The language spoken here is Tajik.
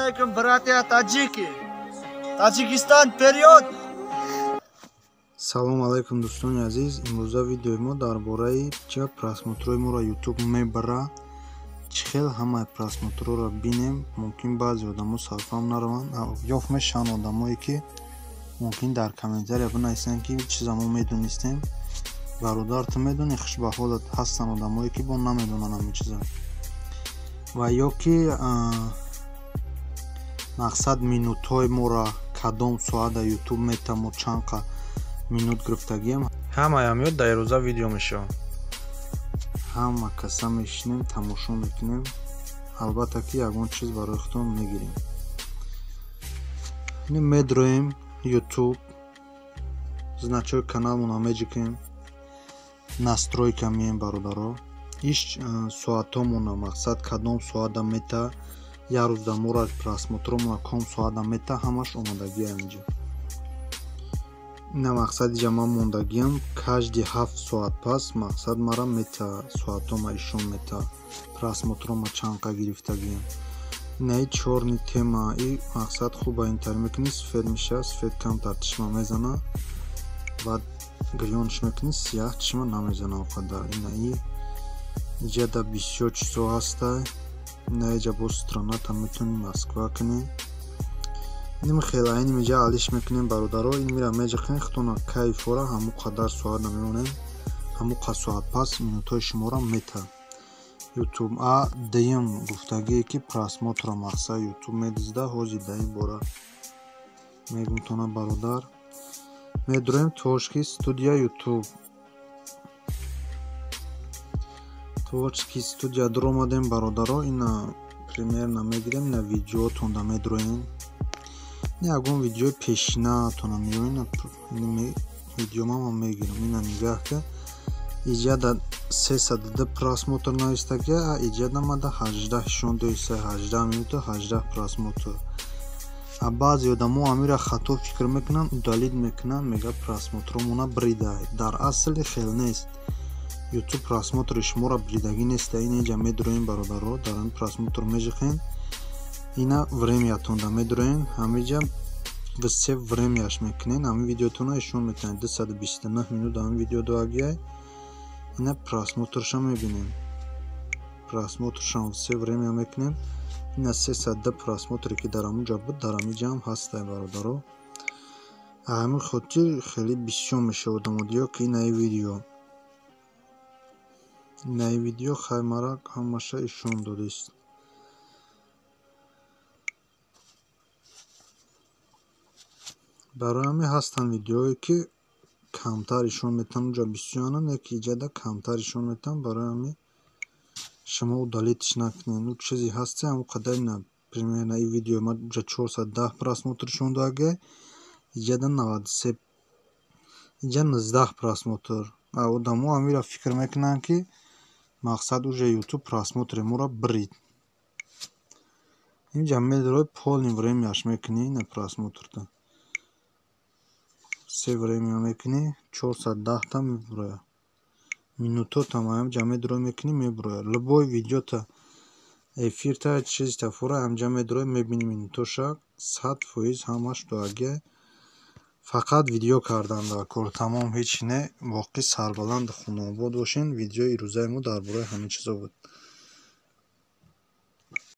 Алейкум, братья таджики. Таджикистан вперед! Салом алейкум, дӯстони азиз. Имрӯза видеои мо дар бораи чӣ просмотрҳои моро ютуб мебара, чӣ хел ҳамаи просмотрҳоро бинем. Мумкин баъзе одамо сарфаҳм нараванд, ёфт мешаванд одамое, ки мумкин дар комментария бинависанд, ки чиза мо медонистем. Бародар, ту медонӣ, хуш ба ҳолат. Ҳастанд одамое, ки бо намедонанд ҳамин чиза ва ё ки мақсад минутҳои моро кадом соата ютуб мета, мо чанд қа минут гирифтагием. Ҳамаям ёд дар рӯза видео мешавад. Ҳама каса мешинем, тамошо мекунем. Албатта, ки ягон чиз барои худтон мегирем. Медроем ютуб, значои каналмона меҷикем, настройка меем, бародаро. Иш соатҳомона, мақсад кадом соата мета, як рӯзда мора просмотромона ком соата мета, ҳамаш омадагия инҷа. Ина мақсад иҷа ман мондагиам, каждый 7 соат пас мақсад мара мета, соатҳома ишон мета, просмотрома чанд қа гирифтагиам. Инаи чёрный тема и мақсад хуба интар мекунӣ, сфед мешавад. Сфед камтар чишма мезана ва гирёнш мекунӣ, сияҳ чишма намезана оқадар. Инаи иҷада бисёр чизҳо ҳастай. Ина иҷа боз страната метавонӣ Москва кунӣ. Иним хел айним иҷа алиш мекунем, бародаро. Ин мира меҷиқем, худтона кайфора ҳамон қадар соата мемонем, ҳамон қа соат пас минутҳои шуморо мета ютуб. А дуюм гуфтагие, ки просмотрро мақсад ютуб медизда, ҳозир дар ин бора мегум тона, бародар. Медроем творческий студия ютуб. Творческий студия дуромадем, бародаро. Ина примерно мегирем, ина видеотонда медроем, ягон видеои пешинаатона меоин. Видеомама мегирам, ина нигаҳ ка, иҷада 302 просмотр навистагия, а иҷада мада 18 ишон доиста, 18 минуту 18 просмотр. А баъзе одамо амира хато фикр мекунанд, удалить мекунанд, мега просмотромона брида. Дар асли хел нест, ютуб просмотри шуморо бридагӣ неста. Ин иҷа медроем, бародаро, дар ин просмотр межиқем, ина времятонда медроем, ҳамиҷа все времяш мекунен, ҳамин видеотона ишон метавонед, 229 минут ҳамин видео дуагиай. Ина просмотрша мебинем, просмотршам все время мекунем. Ина 302 просмотре, ки дар ҳамун ҷо буд, дар ҳамин ҷаам ҳастай, бародаро. Ҳамин хотир хеле бисёр мешавад одамодиё, ки инаи видео, инаи видео хай мара ҳамаша ишон додист. Барои ҳамин ҳастанд видеое, ки камтар ишон метаванд, уҷа бисёранд, яке иҷада камтар ишон метаванд. Барои ҳамин шумо удалитьш накунед. Ну чизе ҳасте, ҳамон қадар. Ина примерно ин видеои ма уҷа 410 просмотр ишон додагиай, иҷада 93, иҷа 19 просмотр. Одамо ҳаминро фикр мекунанд, ки мақсад уже ютуб просмотри моро брид. Инҷа медрои, полный времяш мекунӣ, ина просмотрта все время мекунӣ, 410-та мебурояд. Минутотам ҳамҷа медрои, мекунӣ, мебурояд. Любой видеота, эфирта, чизта фура ҳамҷа медрои, мебинӣ минутоша, 100% ҳамаш дуагиай. Фақат видео кардан дар кор, тамом, ҳеҷ не. Боқӣ сарбаланду хонаобод бошен. Видеои ирӯзаи мо дар бораи ҳамин чизо буд.